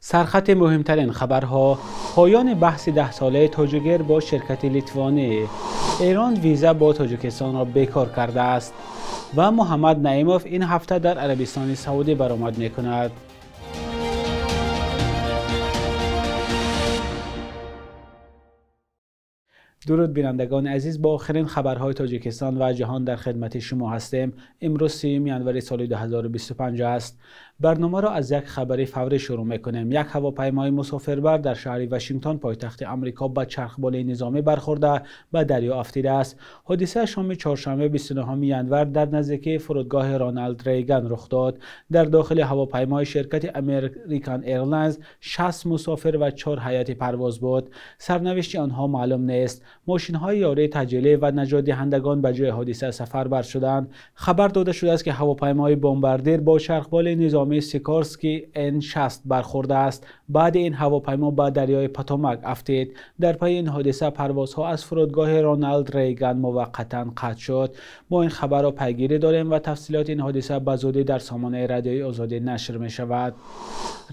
Сархати муҳимтарин хабарҳо: поёни баҳси даҳсолаи Тоҷикэйр бо ширкати Литвонӣ, Эрон виза бо Тоҷикистонро бекор кардааст ва Муҳаммад Наимов ин ҳафта дар Арабистони Саудӣ баромад мекунад. Дуруд бинандагони азиз, бо охирин хабарҳои Тоҷикистон ва ҷаҳон дар хидмати шумо ҳастем. Имрӯз 30 январи соли 2025 аст. Барномаро аз як хабари фаврӣ шурӯъ мекунем. Як ҳавопаймои мусофирбар дар шаҳри Вашингтон, пойтахти Амрико, ба чархболи низомӣ бархӯрда ба дарё афтидааст. Ҳодиса шоми чоршанбе 29 январ дар наздикии фурудгоҳи Роналд Рейган рух дод. Дар дохили ҳавопаймои ширкати American Airlines 60 мусофир ва 4 ҳайати парвоз буд. Сарнавишти онҳо маълум нест. Мошинҳои ёрии таъҷилӣ ва наҷотдиҳандагон ба ҷои ҳодиса сафарбар шуданд. Хабар дода шудааст, ки ҳавопаймои Бомбардир бо чархболи низомии Сикорски Н-60 бархӯрдааст. Баъди ин ҳавопаймо ба дарёи Потомак афтид. Дар пайи ин ҳодиса парвозҳо аз фурудгоҳи Роналд Рейган муваққатан қатъ шуд. Мо ин хабарро пайгирӣ дорем ва тафсилоти ин ҳодиса ба зудӣ дар сомонаи Радиои Озодӣ нашр мешавад.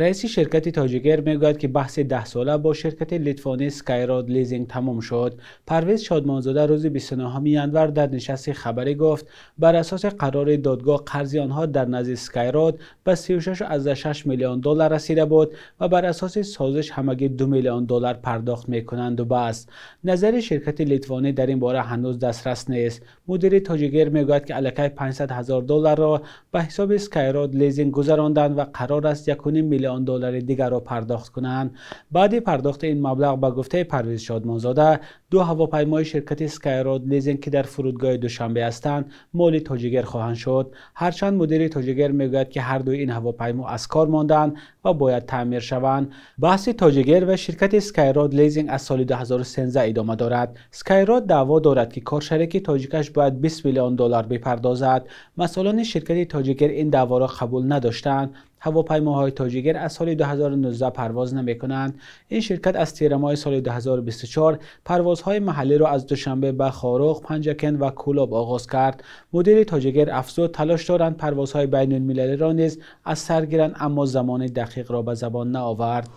Раиси ширкати Тоҷикэйр мегӯяд, ки баҳси даҳсола бо ширкати Литвонӣ Skyroad Leasing тамом шуд. Парвиз Шодмонзода рӯзи 29 январ дар нишасти хабарӣ гуфт, бар асоси қарори додгоҳ қарзи онҳо дар назди Skyroad ба 36,6 миллион доллар расида буд ва бар асоси созиш ҳамагӣ 2 миллион доллар пардохт мекунанд ва бас. Назари ширкати Литвонӣ дар ин бора ҳанӯз дастрас нест. Мудири Тоҷикэйр мегӯяд, ки аллакай 500 ҳазор долларро ба ҳисоби Skyroad Leasing гузаронданд ва қарор аст 1,5 миллион доллари дигарро пардохт кунанд. Баъди пардохти ин маблағ, ба гуфтаи Парвиз Шодмонзода, ду ҳавопаймои ширкати Skyroad Leasing, ки дар фурудгоҳи Душанбе ҳастанд, моли Тоҷикэйр хоҳанд шуд. Ҳарчанд мудири Тоҷикэйр мегӯяд, ки ҳар дуи ин ҳавопаймо аз кор монданд ва бояд таъмир шаванд. Баҳси Тоҷикэйр ва ширкати Skyroad Leasing аз соли 2013 идома дорад. Skyroad даъво дорад, ки коршарики тоҷикаш бояд 20 миллион доллар бипардозад. Масъулони ширкати Тоҷикэйр ин даъворо қабул надоштанд. Ҳавопаймоҳои Тоҷикэйр аз соли 2019 парвоз намекунанд. Ин ширкат аз тирамоҳи соли 2024 парвозҳои маҳаллиро аз Душанбе ба Хоруғ, Панҷакент ва Кӯлоб оғоз кард. Мудири Тоҷикэйр афзуд, талош доранд парвозҳои байналмилалиро низ аз сар гиранд, аммо замони дақиқро ба забон наовард.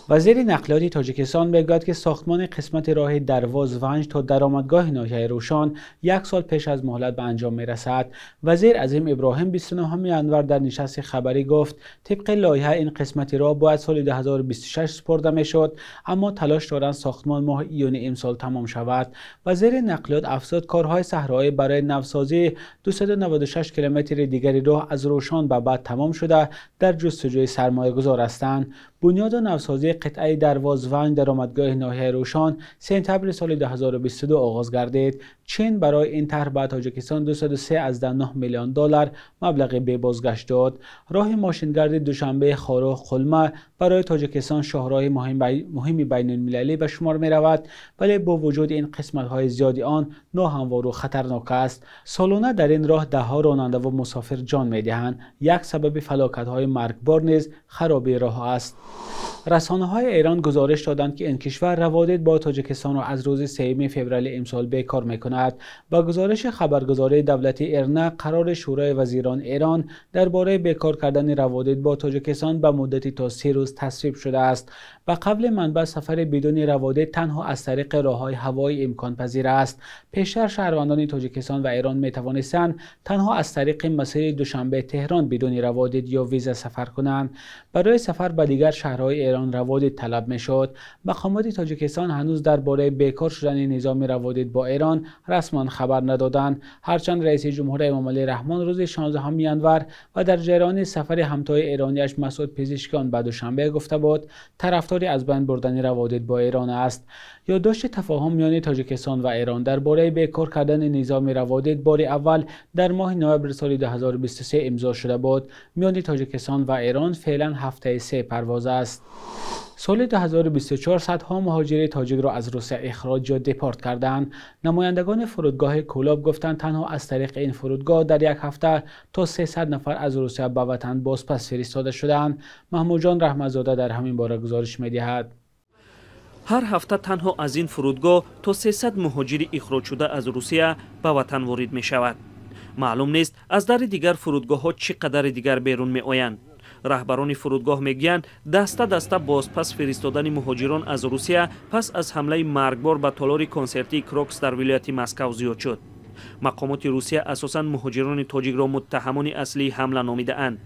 Вазири нақлиёти Тоҷикистон мегӯяд, ки сохтмони қисмати роҳи Дарвоз Ванҷ то даромадгоҳи ноҳияи Рӯшон як сол пеш аз муҳлат ба анҷом мерасад. Вазир Азим Иброҳим 29 январ дар нишасти хабарӣ гуфт, тибқи лоиҳа ин қисмати роҳ бояд соли 2026 супурда мешуд, аммо талош доранд сохтмон моҳи июни имсол тамом шавад. Вазири нақлиёт афзуд, корҳои саҳроӣ барои навсозии 296 километри дигари роҳ аз Рӯшон ба баъд тамом шуда, дар ҷустуҷӯи сармоягузор ҳастанд. Бунёду навсозии қитъаи Дарвоз Ванҷ даромадгоҳи ноҳияи Рӯшон сентябри соли 2022 оғоз гардид. Чин барои ин тарҳ ба Тоҷикистон 203,9 миллион доллар маблағи бебозгашт дод. Роҳи мошингарди Душанбе Хоруғ Қулма барои Тоҷикистон шоҳроҳи муҳими байналмилалӣ ба шумор меравад, вале бо вуҷуди ин қисматҳои зиёди он ноҳамвору хатарнок аст. Солона дар ин роҳ даҳҳо ронанда ва мусофир ҷон медиҳанд. Як сабаби фалокатҳои маргбор низ харобии роҳ аст. Расонаҳои Эрон гузориш доданд, ки ин кишвар раводид бо Тоҷикистонро аз рӯзи 3 феврали имсол бекор мекунад. Ба гузориши хабаргузории давлатии Ирна, қарори Шӯрои вазирони Эрон дар бораи бекор кардани раводид бо Тоҷикистон ба муддати то 3 рӯз тасвиб шудааст. Ба қавли манбаъ, сафари бидуни раводид танҳо аз тариқи роҳҳои ҳавоӣ имконпазир аст. Пештар шаҳрвандони Тоҷикистон ва Эрон метавонистанд танҳо аз тариқи масири Душанбе-Теҳрон бидуни раводид ё виза сафар кунанд. Барои сафар ба дигар шаҳрҳои Эрон раводид талаб мешуд. Мақомоти Тоҷикистон ҳанӯз дар бораи бекор шудани низоми раводид бо Эрон расман хабар надоданд. Ҳарчанд раиси ҷумҳур Эмомалӣ Раҳмон рӯзи 16 январ ва дар ҷараёни сафари ҳамтои эронияш Масъуд Пизишкиён ба Душанбе гуфта буд, тарафдори аз байн бурдани раводид бо Эрон аст. Ёддошти тафоҳум миёни Тоҷикистон ва Эрон дар бораи бекор кардани низоми раводид бори аввал дар моҳи ноябри соли 2023 имзо шуда буд. Миёни Тоҷикистон ва Эрон феълан ҳафтаи 3 парвоз аст. Соли 2024 садҳо муҳоҷири тоҷикро аз Русия ихроҷ ё депорт карданд. Намояндагони фурудгоҳи Кӯлоб гуфтанд, танҳо аз тариқи ин фурудгоҳ дар як ҳафта то 300 нафар аз Русия ба ватан бозпас фиристода шудаанд. Маҳмудҷон Раҳматзода дар ҳамин бора гузориш медиҳад. Ҳар ҳафта танҳо аз ин фурудгоҳ то 300 муҳоҷири ихроҷшуда аз Русия ба ватан ворид мешавад. Маълум нест, аз дари дигар фурудгоҳҳо чӣ қадари дигар берун меоянд. Раҳбарони фурудгоҳ мегӯянд, даста даста бозпас фиристодани муҳоҷирон аз Русия пас аз ҳамлаи маргбор ба толори консертии Крокус дар вилояти Москав зиёд шуд. Мақомоти Русия асосан муҳоҷирони тоҷикро муттаҳамони аслии ҳамла номидаанд.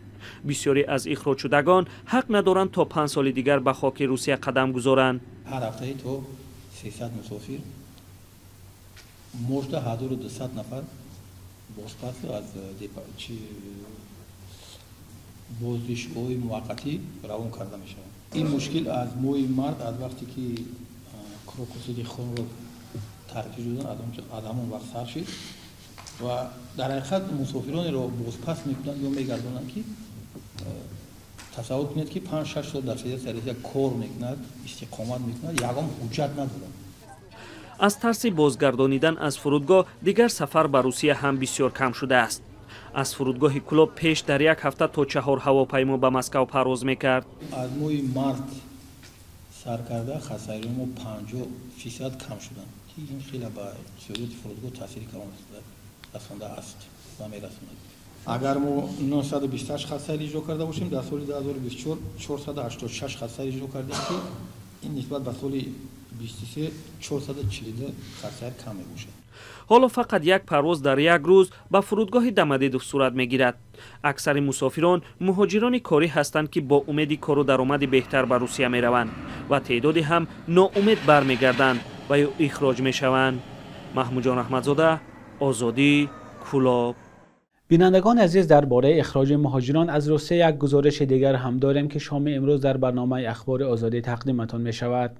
Бисёре аз ихроҷшудагон ҳақ надоранд то 5 соли дигар ба хоки Русия қадам гузоранд. Ҳар ҳафтаи то 300 мусофир, можда 1200 нафар бозпас аз боздиштгоҳи муваққатӣ равон карда мешаванд. Ин мушкил аз моҳи март, аз вақте ки Крокуси хонро тарк шудан, аз ҳамон вақт сар шид ва дар ҳақиқат мусофиронеро бозпас мекунанд ё мегардонанд, ки тасаввур кунед, ки 5-6 сол дар Федератсияи Русия кор мекунад, истиқомат мекунад, ягон ҳуҷҷат надорад. Аз тарси бозгардонидан аз фурудгоҳ дигар сафар ба Русия ҳам бисёр кам шудааст. Аз фурудгоҳи Кӯлоб пеш дар як ҳафта то 4 ҳавопаймо ба Москав парвоз мекард. Аз моҳи март сар карда хатсайрҳои мо 50% кам шуданд, ки ин хеле ба иқтисодиёти фурудгоҳ таъсири калон расондааст ва мерасонад. Агар мо 928 хатсайр иҷро карда бошем, дар соли 2024 486 хатсайр иҷро кардем, ки ин нисбат ба соли 23 442 хатсайр кам мебошад. Ҳоло фақат як парвоз дар як рӯз ба фурудгоҳи Домодедово сурат мегирад. Аксари мусофирон муҳоҷирони корӣ ҳастанд, ки бо умеди кору даромади беҳтар ба Русия мераванд ва теъдоде ҳам ноумед бармегарданд ва ё ихроҷ мешаванд. Маҳмудҷон Аҳмадзода, Озодӣ, Кӯлоб. Бинандагони азиз, дар бораи ихроҷи муҳоҷирон аз Русия як гузориши дигар ҳам дорем, ки шоми имрӯз дар барномаи Ахбори Озодӣ тақдиматон мешавад.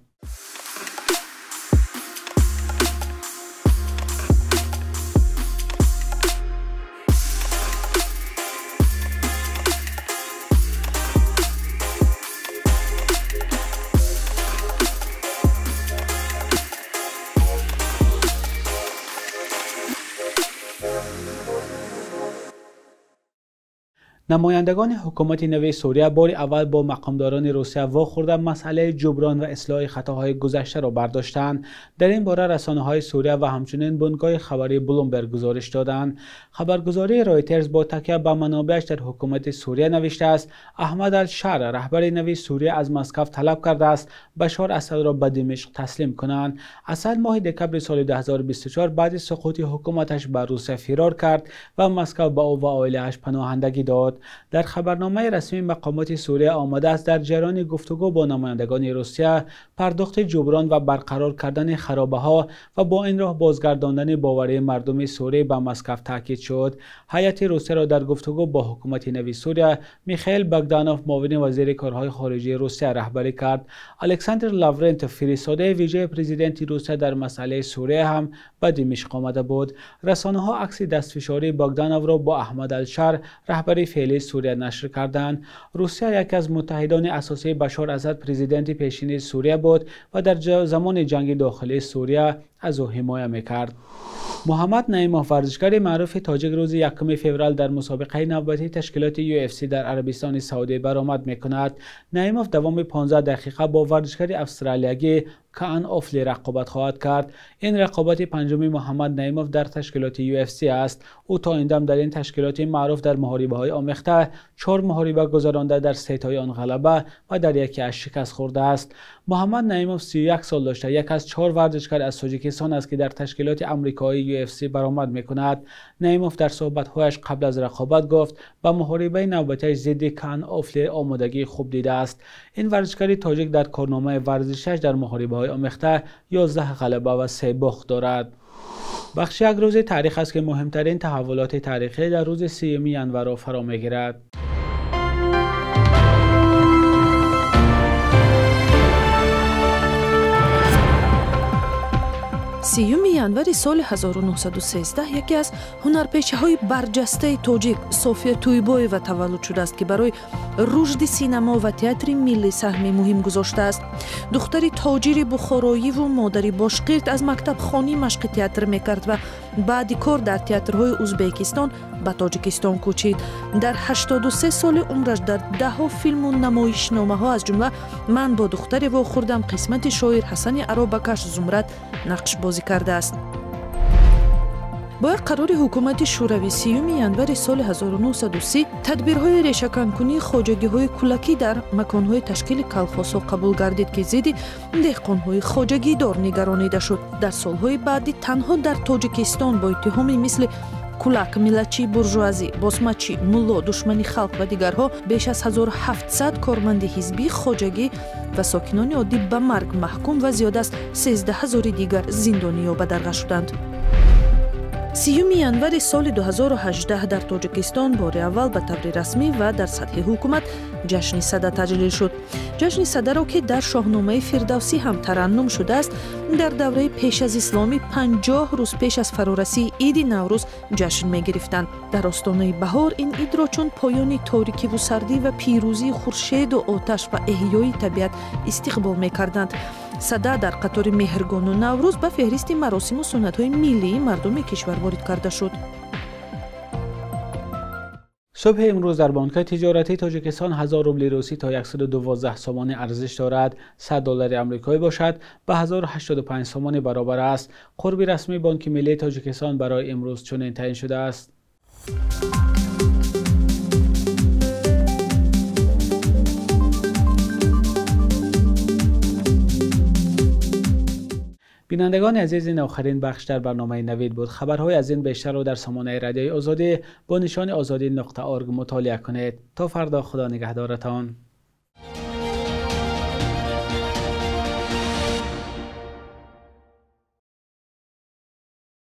Намояндагони ҳукумати нави Сурия бори аввал бо мақомдорони Русия вохӯрда масъалаи ҷуброн ва ислоҳи хатоҳои гузаштаро бардоштанд. Дар ин бора расонаҳои Сурия ва ҳамчунин бунгоҳи хабарии Блумберг гузориш доданд. Хабаргузории Ройтерс бо такя ба манобеаш дар ҳукумати Сурия навиштааст, Аҳмад ал-Шар, раҳбари нави Сурия, аз Москав талаб кардааст Башор Асадро ба Димишқ таслим кунанд. Асад моҳи декабри соли 2024 баъди суқути ҳукуматаш ба Русия фирор кард ва Москав ба ӯ ва оилааш паноҳандагӣ дод. Дар хабарномаи расмии мақомоти Сурия омадааст, дар ҷараёни гуфтугӯ бо намояндагони Русия пардохти ҷуброн ва барқарор кардани харобаҳо ва бо ин роҳ бозгардондани боварии мардуми Сурия ба Москав таъкид шуд. Ҳайати Русияро дар гуфтугӯ бо ҳукумати нави Сурия Михаил Богданов, муовини вазири корҳои хориҷии Русия, раҳбарӣ кард. Александр Лаврентов, фиристодаи вижаи президенти Русия дар масъалаи Сурия, ҳам ба Димишқ омада буд. Расонаҳо акси дастфишории Богдановро бо Аҳмад ал-Шар, раҳбари феълии Сурия, нашр карданд. Русия яке аз муттаҳидони асосии Башор Асад, президенти пешини Сурия буд ва дар замони ҷанги дохилии Сурия аз ӯ ҳимоя мекард. Муҳаммад Наимов, варзишгари маъруфи тоҷик, рӯзи 1 феврал дар мусобиқаи навбатии ташкилоти UFC дар Арабистони Саудӣ баромад мекунад. Наимов давоми 15 дақиқа бо варзишгари австралиягӣ Каан Офли рақобат хоҳад кард. Ин рақобати панҷуми Муҳаммад Наимов дар ташкилоти UFC аст. Ӯ то ин дам дар ин ташкилоти маъруф дар муҳорибаҳои омехта 4 муҳориба гузаронда, дар 3 тои он ғалаба ва дар яке аз шикаст хӯрдааст. Муҳаммад Наимов 31 сол дошта, яке аз 4 варзишгар аз Тоҷикистон аст, ки дар ташкилоти амрикоии UFC баромад мекунад. Наимов дар суҳбатҳояш қабл аз рақобат гуфт, ба муҳорибаи навбатиаш зидди Каан Офли омодагии хуб дидааст. Ин варзишгари тоҷик дар корномаи варзишаш дар муҳорибаҳои омехта 11 ғалаба ва 3 бохт дорад. Бахши як рӯзи таърих аст, ки муҳимтарин таҳаввулоти таърихӣ дар рӯзи 30 январро фаро мегирад. 30 январи соли 1913 яке аз ҳунарпешаҳои барҷастаи тоҷик София Тӯйбоева таваллуд шудааст, ки барои рушди синамо ва театри миллӣ саҳми муҳим гузоштааст. Духтари тоҷири бухороиву модари бошқирд, аз мактабхонӣ машқи театр мекард ва баъди кор дар театрҳои Узбекистон ба Тоҷикистон кӯчид. Дар 83 соли умраш дар даҳҳо филму намоишномаҳо, аз ҷумла «Ман бо духтаре вохӯрдам», «Қисмати шоир», «Ҳасани аробакаш», «Зумрад» нақшбозӣ кардааст. Бо як қарори ҳукумати Шӯравӣ 30 январи соли 1930 тадбирҳои решаканкунии хоҷагиҳои кулакӣ дар маконҳои ташкили колхозҳо қабул гардид, ки зидди деҳқонҳои хоҷагидор нигаронида шуд. Дар солҳои баъдӣ танҳо дар Тоҷикистон бо иттиҳоми мисли кулак, миллатчии буржуазӣ, босмачӣ, мулло, душмани халқ ва дигарҳо беш аз 1700 корманди ҳизбӣ, хоҷагӣ ва сокинони оддӣ ба марг маҳкум ва зиёд аз 13 ҳазори дигар зиндонӣ ё бадарға шуданд. 30 январи соли 2018 дар Тоҷикистон бори аввал ба таври расмӣ ва дар сатҳи ҳукумат ҷашни Сада таҷлил шуд. Ҷашни Садаро, ки дар Шоҳномаи Фирдавсӣ ҳам тараннум шудааст, дар давраи пеш аз исломӣ 50 рӯз пеш аз фарорасии иди Наврӯз ҷашн мегирифтанд. Дар остонаи баҳор ин идро чун поёни торикиву сардӣ ва пирӯзии хуршеду оташ ва эҳёи табиат истиқбол мекарданд. Сада дар қатори Меҳргону Наврӯз ба феҳристи маросиму суннатҳои миллии мардуми кишвар ворид карда шуд. Субҳи имрӯз дар бонкҳои тиҷоратии Тоҷикистон 1000 рубли русӣ то 112 сомонӣ арзиш дорад. 100 доллари амрикоӣ бошад ба 1085 сомонӣ баробар аст. Қурби расмии Бонки миллии Тоҷикистон барои имрӯз чунин таъин шудааст. Бинандагони азиз, ин охирин бахш дар барномаи Навид буд. Хабарҳои аз ин бештарро дар сомонаи радиои Озодӣ бо нишони ozodi.org мутолиа кунед. То фардо, Худо нигаҳдоратон.